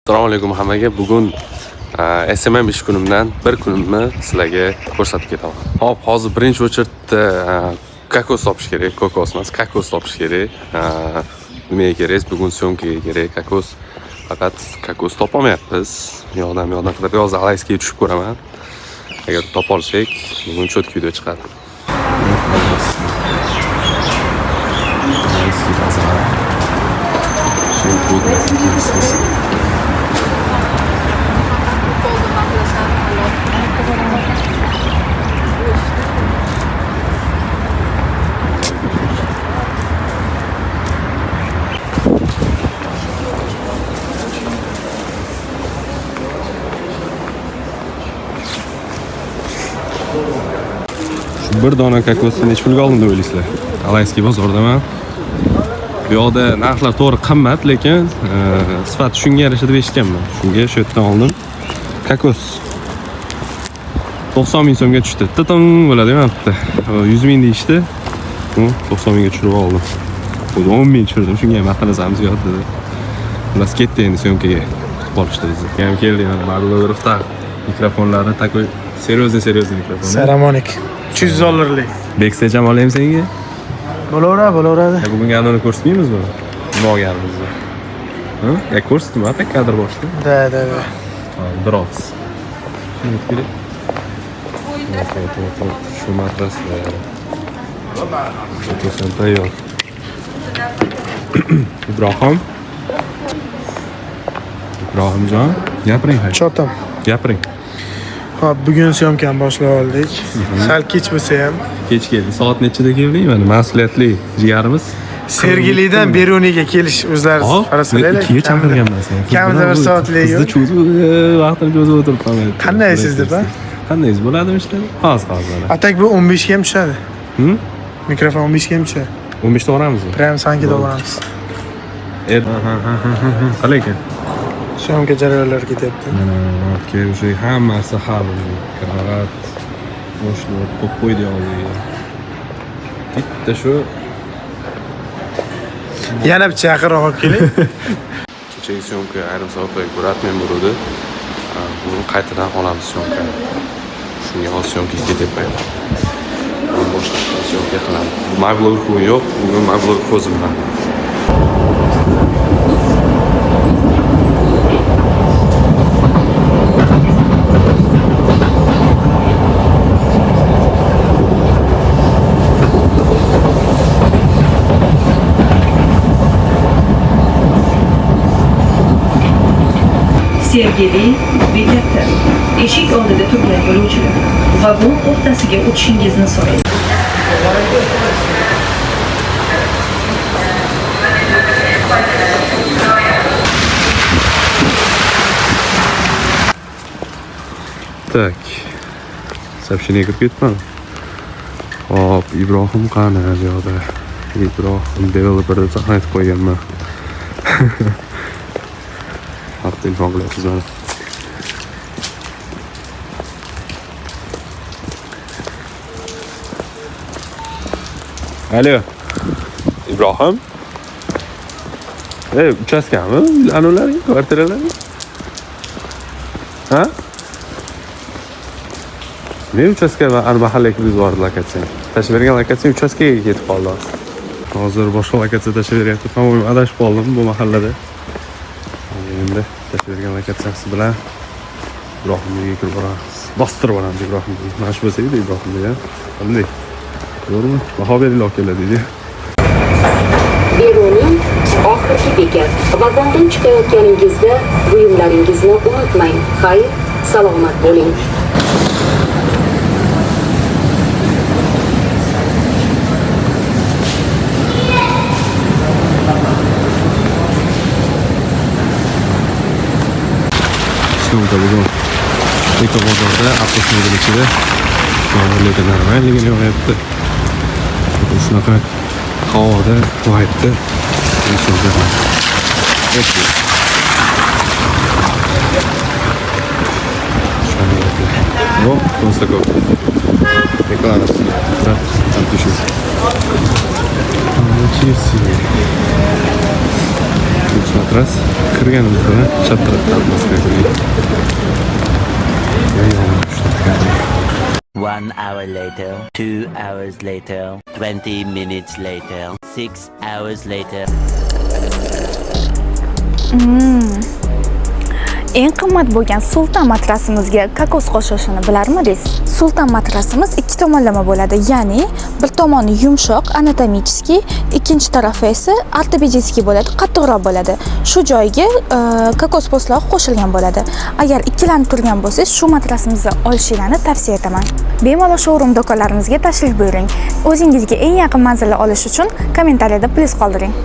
Assalomu alaykum hammaga. Bugun SMM ish kunimdan bir kunimni sizlarga ko'rsatib ketaman. Hop, hozir birinchi очередda kokos topish kerak, kokos emas, kokos topish kerak. Nimaga kerak? Bugun съёмка ga kerak kokos. Faqat kokos topolmayapmiz. U yoqdan bu yoqdan qidirib, hozir Alayskiga tushib ko'raman. Agar topa olsak, bugun чётко video chiqadi. Alayskiy bozor. Чем трудно. Shu bir dona kokosni necha pulga oldim deb o'ylaysizlar? Alayskiy bozordaman. Bu yoqda narxlar to'g'ri qimmat, lekin sifati shunga yarasha deb eshitganman. Shunga shu yerdan oldim. Kokos 90 ming so'mga tushdi. Titing bo'ladi mana bitta. 100 ming deyishdi. U 90 mingga tushirib oldim. O'zi 10 ming tushirdim, shunga ham maqtanasam ziyod dedi. Xullas ketdi endi съёмка ga. Kutib qolishdi bizni. Ham keldik mana Marlodrovda mikrofonlari такой серьезный серьезный mikrofon. Saramonic 300 dollarlik. Backstage ham olaymi senga? Bo'laveradi, bo'laveradi. Ya bugungi anoni ko'rsatmaymizmi? Nima olganimizni? Ha? Ya ko'rsatdim, a tak kadr boshida. Да, да, да. Biroz. Shuni kerak. Вот, вот, вот, shu matraslar. Kokos tayyor. Ibrohim. Ibrohimjon, gapiring hay. Chotam. Gapiring. Hop, bugun съёмка ni boshlab oldik. Sal kech bo'lsa ham. Kech keldik. Soat nechida kelding? Mana mas'uliyatli jigarimiz. Sergelidan Beruniyga kelish o'zlari Hop, faraz qilaylik. ikkiga chaqirganman seni. Kamida bir soatlik Bizni yo'l. cho'zib, vaqtini cho'zib o'tiribman. Qandaysiz deb, a? Qandaysiz bo'ladimi ishlar? Hozir, hozir mana. A так bu 15 ga ham tushadi. Hı? Mikrofon 15 ga ham tushadi. 15 ta boramizmi? Prям sankida boramiz. Er. Qalay ekan? Съёмка jarayonlari ketyapti. Mana keyin o'sha hammasi hal уже. Kravat, boshliq qo'yib qo'ydi oldiga. Bitta shu Yana bitta yaqinroq olib keling. Kechagi съёмка ayrim sabablarga ko'ra отмен bo'ldi. Bugun qaytadan olamiz съёмка ni. Shunga hozir съёмка ga ketyapman. Bugun boshlab съёмка qilamiz. Mablog bugun yo'q, bugun mablog o'zim bilan. Sergeli bekatda eshik oldida turgan yo'lovchilar vagon o'rtasiga o'tishingizni so'raydi. Так. Сообщение kirib ketdimi? Hop, Ibrohim qani bu yoqda? Ibrohim developer deb sahna aytib qo'yganman. Hop, telefon qilyapmiz mana. Alo. Ibrohim? Ey, uchastkami? Anularing, kvartiralaring? Ha? Ne uchastka va ani mahallaga kirgizib yubordi lokatsiyani. Tashlab bergan lokatsiya uchastkaga ketib qoldi hozir. Hozir boshqa lokatsiya tashlab beryapti. По-моему, adashib qoldim bu mahallada. Endi tashlab bergan lokatsiyasi bilan Ibrohimga kirib boramiz. Bostirib boramiz Ibrohimga. Mana shu bo'lsa edi Ibrohimga. Qanday? To'g'rimi? Baho beringlar akalar deydi. Beruniy oxirgi bekat. Vagondan chiqayotganingizda buyumlaringizni unutmang. Xayr, salomat bo'ling. Съёмка bugun Beka bozorda avtosmodel ichida. Yomg'ir lekin normalligini yog'yapti. Bugun shunaqa havoda, vibe'da съёмка qilamiz. Yo'q, просто ko'p. Reklama. Там пишут. Чипсы. Matras kirganimizda chap tarafdan Moskvaga. Va yonida shunaqa. 1 hour later, 2 hours later, 20 minutes later, 6 hours later. Eng qimmat bo'lgan Sultan matrasimizga kokos qo'shilishini bilarmidingiz? Sultan matrasimiz ikki tomonlama bo'ladi, ya'ni bir tomoni yumshoq, anatomический, ikkinchi tarafi esa ортопедический bo'ladi, qattiqroq bo'ladi. Shu joyiga kokos po'stlog'i qo'shilgan bo'ladi. Agar ikkilanib turgan bo'lsangiz, shu matrasimizni olishingizni tavsiya etaman. Bemalol showroom do'konlarimizga tashrif buyuring. O'zingizga eng yaqin manzilni olish uchun kommentariyada plyus qoldiring.